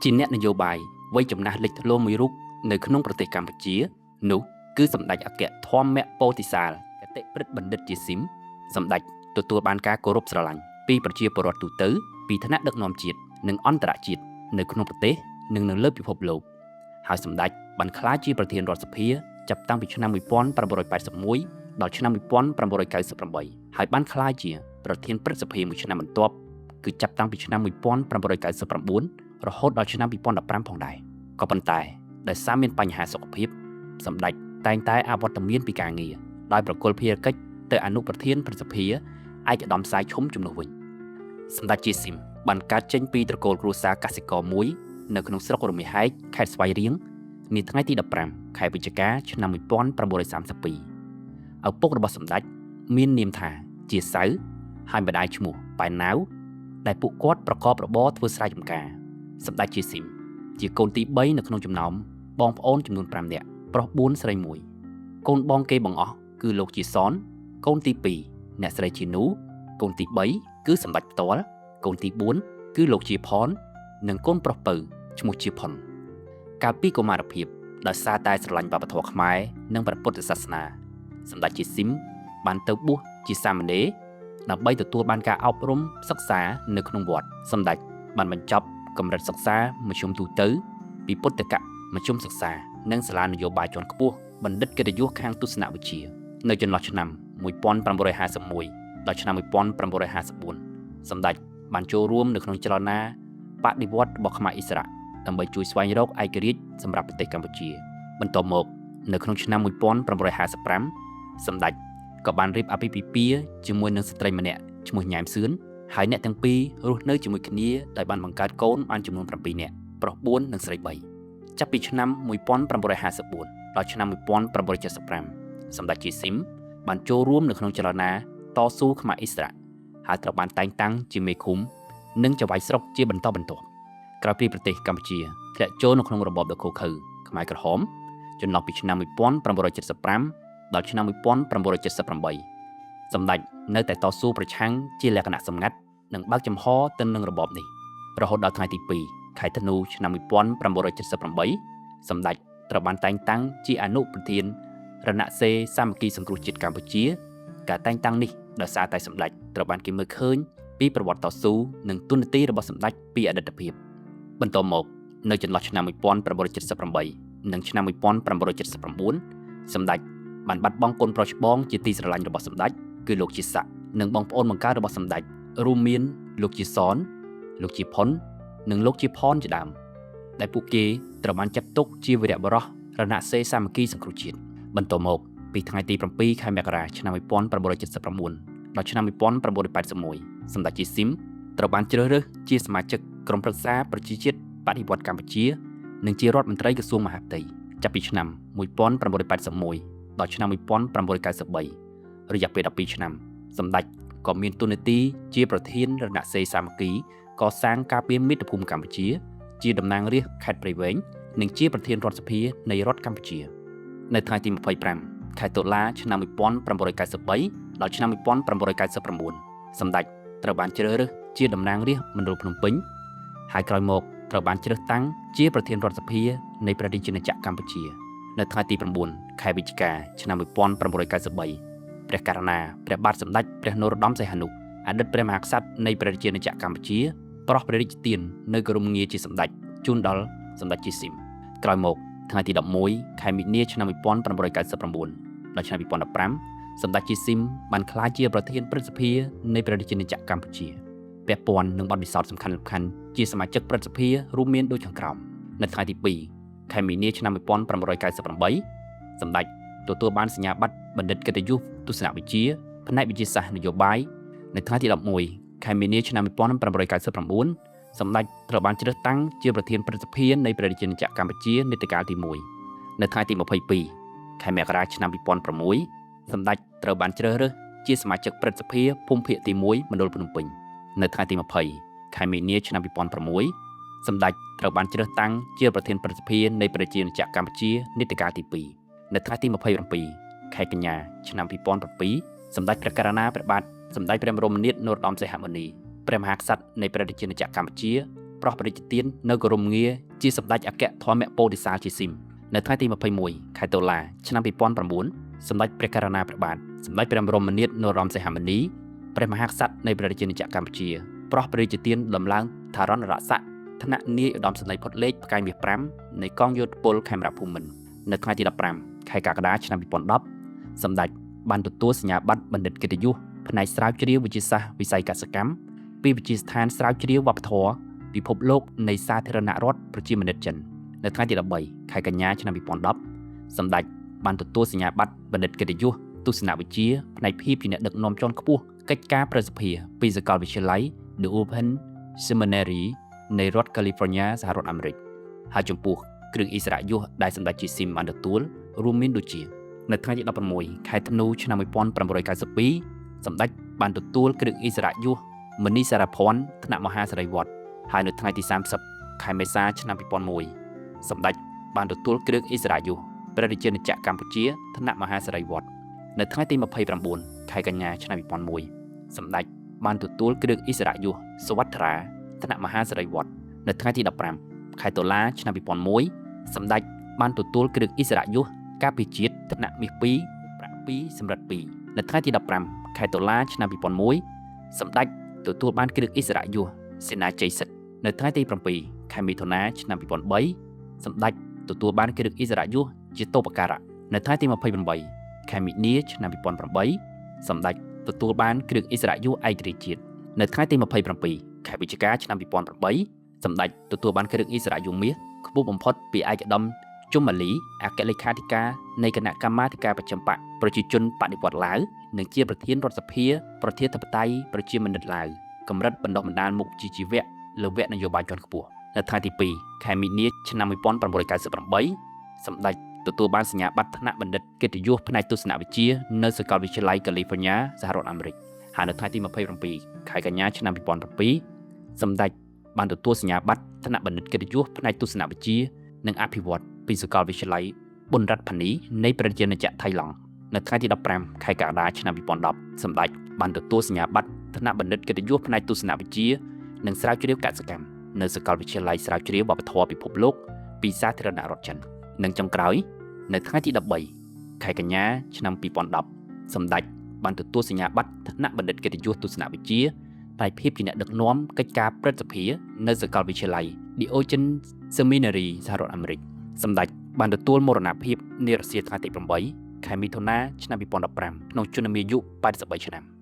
ជាអ្នកនយោបាយវ័យចំណាស់លេចធ្លោមួយរូបនៅក្នុងប្រទេសកម្ពុជា នោះគឺសម្ដេចអគ្គធម្មពោធិសាលគតិព្រឹទ្ធបណ្ឌិតជាស៊ីមសម្ដេចទទួលបានការគោរពស្រឡាញ់ពីប្រជាពលរដ្ឋទូទៅពីថ្នាក់ដឹកនាំជាតិនិងអន្តរជាតិនៅក្នុងប្រទេសនិងនៅលើពិភពលោកហើយសម្ដេចបានក្លាយជាប្រធានរដ្ឋសភាចាប់តាំងពីឆ្នាំ1981ដល់ឆ្នាំ1998ហើយបានក្លាយជាប្រធានព្រឹទ្ធសភាមួយឆ្នាំបន្ទាប់គឺចាប់តាំងពីឆ្នាំ1999រហូតដល់ឆ្នាំ2015ផងដែរក៏ប៉ុន្តែដោយសារមានបញ្ហាសុខភាពសម្ដេចតែងតែអវត្តមានពីការងារដោយប្រគល់ភារកិច្ចទៅអនុប្រធានព្រឹទ្ធសភាឯកឧត្តមសាយឈុំជំនួសវិញសម្ដេចជាស៊ីមបានកើតចេញពីត្រកូលគ្រួសារកសិករមួយនៅក្នុងស្រុករមាសហែកខេត្តស្វាយរៀងនាថ្ងៃទី15ខែវិច្ឆិកាឆ្នាំ1932ឪពុករបស់សម្ដេចមាននាមថាជាសៅហើយម្ដាយឈ្មោះប៉ែនណាវដែលពួកគាត់ប្រកបរបរធ្វើស្រែចម្ការសម្ដេចជាស៊ីមជាកូនទី3នៅក្នុងចំណោមបងប្អូនចំនួន5នាក់ប្រុស4ស្រី1កូនបងគេបង្អស់គឺលោកជាសនកូនទី2អ្នកស្រីជានូកូនទី3គឺសម្ដេចផ្ទាល់កូនទី4គឺលោកជាផននិងកូនប្រុសពៅឈ្មោះជាផុនកាលពីកុមារភាពដោយសារតែស្រឡាញ់វប្បធម៌ខ្មែរនិងព្រះពុទ្ធសាសនាសម្ដេចជាស៊ីមបានទៅបួសជាសាមណេរដើម្បីទទួលបានការអប់រំសិក្សានៅក្នុងវត្តសម្ដេចបានបញ្ចប់កម្រិតសិក្សាមធ្យមទូទៅពីពុទ្ធកមធ្យមសិក្សានិងសាលានយោបាយជាន់ខ្ពស់បណ្ឌិតកិត្តិយសខាងទស្សនវិជ្ជានៅចន្លោះឆ្នាំ1951ដល់ឆ្នាំ1954សម្ដេចបានចូលរួមនៅក្នុងចលនាបដិវត្តន៍របស់ខ្មែរអ៊ីស្រាអែលដើម្បីជួយស្វែងរកឯករាជ្យសម្រាប់ប្រទេសកម្ពុជាបន្ទាប់មកនៅក្នុងឆ្នាំ1955សម្ដេចក៏បានរៀបអាពាហ៍ពិពាហ៍ជាមួយនឹងស្ត្រីម្នាក់ឈ្មោះញ៉ែមសឿនហើយអ្នកទាំងពីររស់នៅជាមួយគ្នាដោយបានបង្កើតកូនបានចំនួន7នាក់ប្រុស4និងស្រី3ចាប់ពីឆ្នាំ1954ដល់ឆ្នាំ1975សម្ដេចជាស៊ីមបានចូលរួមនៅក្នុងចលនាតស៊ូខ្មែរអ៊ីស្រាអែលហើយត្រូវបានតែងតាំងជាមេឃុំនិងចៅហ្វាយស្រុកជាបន្តបន្ទាប់ក្រោយពីប្រទេសកម្ពុជាធ្លាក់ចូលនៅក្នុងរបបដ៏ឃោរឃៅខ្មែរក្រហមចន្លោះពីឆ្នាំ1975ដល់ឆ្នាំ1978សម្ដេចនៅតែតស៊ូប្រឆាំងជាលក្ខណៈសម្ងាត់និងបើកចំហទៅនឹងរបបនេះរហូតដល់ថ្ងៃទី2ខែធ្នូឆ្នាំ1978សម្ដេចត្រូវបានតែងតាំងជាអនុប្រធានរណសេរីសាមគ្គីសង្គ្រោះជាតិកម្ពុជាការតែងតាំងនេះដោយសារតែសម្ដេចត្រូវបានគេមើលឃើញពីប្រវត្តិតស៊ូនិងទូនាទីរបស់សម្ដេចពីអតីតភាពបន្ទាប់មកនៅចន្លោះឆ្នាំ1978និងឆ្នាំ1979សម្ដេចបានបាត់បង់កូនប្រុសច្បងជាទីស្រឡាញ់របស់សម្ដេចគឺលោកជាស័ក្តិនិងបងប្អូនបង្កើតរបស់សម្ដេចរួមមានលោកជាសនលោកជាផុននិងលោកជាផនជាដើមដែលពួកគេត្រូវបានចាត់ទុកជាវីរបុរសរណសេរីសាមគ្គីសង្គ្រោះជាតិបន្ទាប់មកពីថ្ងៃទី7ខែមករាឆ្នាំ1979ដល់ឆ្នាំ1981សម្ដេចជាស៊ីមត្រូវបានជ្រើសរើសជាសមាជិកក្រុមប្រឹក្សាប្រជាជាតិបដិវត្តន៍កម្ពុជានិងជារដ្ឋមន្ត្រីក្រសួងមហាផ្ទៃចាប់ពីឆ្នាំ1981ដល់ឆ្នាំ1993រយៈពេល12ឆ្នាំសម្ដេចក៏មានតួនាទីជាប្រធានរណសេរីសាមគ្គីកសាងការពារមាតុភូមិកម្ពុជាជាតំណាងរាស្ត្រខេត្តព្រៃវែងនិងជាប្រធានរដ្ឋសភានៃរដ្ឋកម្ពុជានៅថ្ងៃទី25ខែតុលាឆ្នាំ1993ដល់ឆ្នាំ1999សម្ដេចត្រូវបានជ្រើសរើសជាតំណាងរាស្ត្រមណ្ឌលភ្នំពេញហើយក្រោយមកត្រូវបានជ្រើសតាំងជាប្រធានរដ្ឋសភានៃព្រះរាជាណាចក្រកម្ពុជានៅថ្ងៃទី9ខែវិច្ឆិកាឆ្នាំ1993ព្រះករុណាព្រះបាទសម្ដេចព្រះនរោត្តមសីហនុអតីតព្រះមហាក្សត្រនៃព្រះរាជាណាចក្រកម្ពុជាប្រោះព្រះរាជទាននៅគោរមងារជាសម្ដេចជូនដល់សម្ដេចជាស៊ីមក្រោយមកថ្ងៃទី11ខែមិនិនាឆ្នាំ1999ដល់ឆ្នាំ2015សម្ដេចជាស៊ីមបានក្លាយជាប្រធានព្រឹទ្ធសភានៃព្រះរាជាណាចក្រកម្ពុជាពាក់ព័ន្ធនឹងបទពិសោធន៍សំខាន់ៗជាសមាជិកព្រឹទ្ធសភារួមមានដូចខាងក្រោមនៅថ្ងៃទី2ខែមីនាឆ្នាំ1998សម្ដេចទទួលបានសញ្ញាបត្របណ្ឌិតកិត្តិយសទស្សនវិជ្ជាផ្នែកវិទ្យាសាស្ត្រនយោបាយនៅថ្ងៃទី11ខែមីនាឆ្នាំ1999សម្ដេចត្រូវបានជ្រើសតាំងជាប្រធានព្រឹទ្ធសភានៃព្រះរាជាណាចក្រកម្ពុជានីតិកាលទី1នៅថ្ងៃទី22ខែមករាឆ្នាំ2006សម្ដេចត្រូវបានជ្រើសរើសជាសមាជិកព្រឹទ្ធសភាភូមិភាគទី1មណ្ឌលភ្នំពេញនៅថ្ងៃទី20ខែមីនាឆ្នាំ2006សម្ដេចត្រូវបានជ្រើសតាំងជាប្រធានព្រឹទ្ធសភានៃព្រះរាជាណាចក្រកម្ពុជានីតិកាលទី2នៅថ្ងៃទី27ខែកញ្ញាឆ្នាំ2007សម្ដេចព្រះករុណាព្រះបាទសម្ដេចព្រះបរមនាថនរោត្តមសីហមុនីព្រះមហាក្សត្រនៃព្រះរាជាណាចក្រកម្ពុជា ប្រោះព្រះរាជទាននៅគោរមងារជាសម្ដេចអគ្គធម្មពោធិសាលជាស៊ីមនៅថ្ងៃទី21ខែតុលាឆ្នាំ2009សម្ដេចព្រះករុណាព្រះបាទសម្ដេចព្រះបរមនាថនរោត្តមសីហមុនីព្រះមហាក្សត្រនៃព្រះរាជាណាចក្រកម្ពុជាប្រោះព្រះរាជទានដំឡើងឋារណរស័ក្តិថ្នាក់នាយឧត្តមសេនីយ៍ផុតលេខផ្កាយមាស5នៃកងយោធពលខេមរៈភូមិន្ទនៅថ្ងៃទី15ខែកក្កដាឆ្នាំ2010សម្ដេចបានទទួលសញ្ញាបត្របណ្ឌិតកិត្តិយសផ្នែកស្រាវជ្រាវវិទ្យាសាស្ត្រវិស័យកសិកម្មពីវិទ្យាស្ថានស្រាវជ្រាវវប្បធម៌ពិភពលោកនៃសាធារណរដ្ឋប្រជាមានិតចិននៅថ្ងៃទី13ខែកញ្ញាឆ្នាំ2010សម្ដេចបានទទួលសញ្ញាបត្របណ្ឌិតកិត្តិយសទស្សនវិជ្ជាផ្នែកភាពជាអ្នកដឹកនាំជាន់ខ្ពស់កិច្ចការប្រសិទ្ធភាពពីសាកលវិទ្យាល័យ The Open Seminary នៃរដ្ឋ California សហរដ្ឋអាមេរិកហើយចំពោះគ្រឿងអិសរាជយសដែលសម្ដេចជាស៊ីមបានទទួលរួមមានដូចជានៅថ្ងៃទី16ខែធ្នូឆ្នាំ1992សម្ដេចបានទទួលគ្រឿងអិសរាជយសមនីសារភ័ណ្ឌថ្នាក់មហាសិរីវត្តហើយនៅថ្ងៃទី30ខែមេសាឆ្នាំ2001សម្ដេចបានទទួលគ្រឿងអិសរាជយសព្រះរាជាណាចក្រកម្ពុជាថ្នាក់មហាសិរីវត្តនៅថ្ងៃទី29ខែកញ្ញាឆ្នាំ2001សម្ដេចបានទទួលគ្រឿងអិសរាជយសសុវត្ថិរាថ្នាក់មហាសិរីវត្តនៅថ្ងៃទី15ខែតុលាឆ្នាំ2001សម្ដេចបានទទួលគ្រឿងអិសរាជយសការពារជាតិថ្នាក់មាស2ប្រាក់2សម្រិត2នៅថ្ងៃទី15ខែតុលាឆ្នាំ2001សម្ដេចទទួលបានគ្រឿងអិសរាជយសសេនាជ័យសិទ្ធនៅថ្ងៃទី7ខែមិថុនាឆ្នាំ2003សម្ដេចទទួលបានគ្រឿងអិសរាជយសជាតូបការៈនៅថ្ងៃទី28ខែមីនាឆ្នាំ2008សម្ដេចទទួលបានគ្រឿងអិសរាជយសឯករាជ្យជាតិនៅថ្ងៃទី27ខែវិច្ឆិកាឆ្នាំ2008សម្ដេចទទួលបានគ្រឿងអិសរាជយសមាសខ្ពស់បំផុតពីឯកឧត្តមជុំម៉ាលីអគ្គលេខាធិការនៃគណៈកម្មាធិការប្រចាំបក្សប្រជាជនបដិវត្តឡាវនិងជាប្រធានរដ្ឋសភាប្រជាធិបតេយ្យប្រជាមានិតឡាវកម្រិតបណ្ដុះបណ្ដាលមុខវិជ្ជាជីវៈលើវគ្គនយោបាយជាន់ខ្ពស់នៅថ្ងៃទី2ខែមីនាឆ្នាំ1998សម្ដេចទទួលបានសញ្ញាបត្រថ្នាក់បណ្ឌិតកិត្តិយសផ្នែកទស្សនវិជ្ជានៅសាកលវិទ្យាល័យ California សហរដ្ឋអាមេរិកហើយនៅថ្ងៃទី27ខែកញ្ញាឆ្នាំ2007សម្ដេចបានទទួលសញ្ញាបត្រថ្នាក់បណ្ឌិតកិត្តិយសផ្នែកទស្សនវិជ្ជានិងអភិវឌ្ឍពីសាកលវិទ្យាល័យប៊ុនរ៉ាត់ផានីនៃប្រជាណាចក្រថៃឡង់នៅថ្ងៃទី15ខែកក្កដាឆ្នាំ2010សម្ដេចបានទទួលសញ្ញាបត្រថ្នាក់បណ្ឌិតកិត្តិយសផ្នែកទស្សនវិជ្ជានិងស្រាវជ្រាវកសិកម្មនៅសាកលវិទ្យាល័យស្រាវជ្រាវវប្បធម៌ពិភពលោកពីសាធារណរដ្ឋចិននិងចុងក្រោយនៅថ្ងៃទី13ខែកញ្ញាឆ្នាំ2010សម្ដេចបានទទួលសញ្ញាបត្រថ្នាក់បណ្ឌិតកិត្តិយសទស្សនវិជ្ជាផ្នែកភាពជាអ្នកដឹកនាំកិច្ចការព្រឹទ្ធសភានៅសាកលវិទ្យាល័យ The Ocean Seminary សហរដ្ឋអាមេរិកសម្ដេចបានទទួលមរណភាពនារសៀលថ្ងៃទី8ខែមិថុនាឆ្នាំ2015ក្នុងជន្មាយុ83ឆ្នាំ។